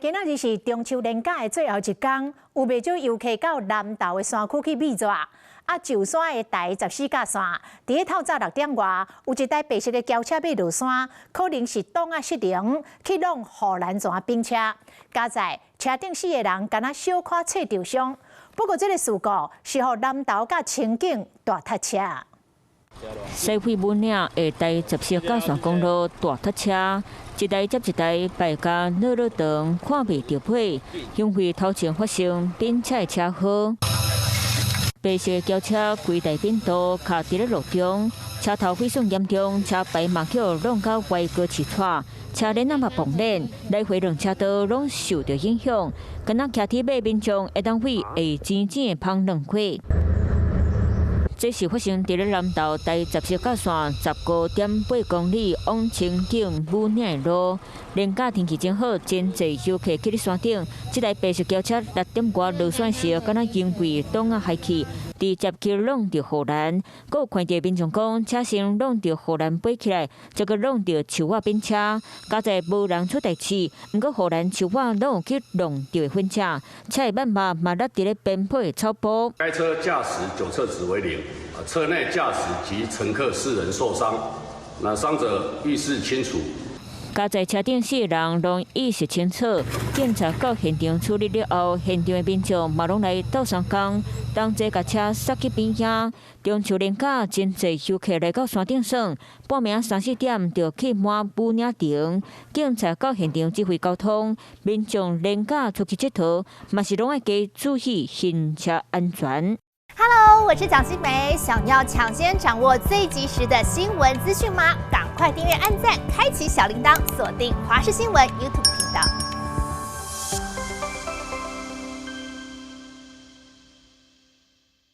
今仔日是中秋連假的最後一工，有袂少遊客到南投的山區去覕逝。啊，石山的台十四甲線，佇咧透早6點外，有一台白色的轎車欲落山，可能是擋仔失靈，去挵護欄紲反車。佳哉車頂四個人敢若小可擦著傷。不過這个事故是予南投佮清境大塞車。西回武嶺的台十四甲線公路大塞車，一台接一台排甲落落長，看袂著尾，因為頭前發生反車的車禍。白色轎車規台變道，卡佇咧路中，車頭毀損嚴重，車牌嘛予挵甲歪過刺掣，車輪仔嘛爆裂，來回兩車道攏受著影響。敢若騎鐵馬民眾會當為下淺淺的芳兩過。這是發生佇咧南投台十四甲線15.8公里往清境武嶺的路。連假天氣真好，真濟遊客去咧山頂。這台白色轎車6點外落山時，敢若因為擋仔害去，直接去挵著護欄。閣有看著民眾講，車先挵著護欄飛起來，再閣挵著樹仔反車。佳哉無人出代誌，毋過護欄樹仔攏有去挵著的痕跡，車的幔肉嘛落佇咧邊坡的草坡。該車駕駛酒測值為零，車內駕駛及乘客四人受傷，那傷者意識清楚。佳哉車頂四個人攏意識清楚，警察到現場處理了後，現場的民眾嘛攏來鬥相共，同齊共車剎去邊仔。中秋連假真濟遊客來到山頂耍，半暝三四點就去滿武嶺亭。警察到現場指揮交通，民眾連假出去𨑨迌，嘛是攏愛加注意行車安全。 Hello，我是蔣新梅，想要搶先掌握最及時的新聞資訊嗎？趕快訂閱、按讚、開啟小鈴鐺，鎖定華視新聞 YouTube 頻道。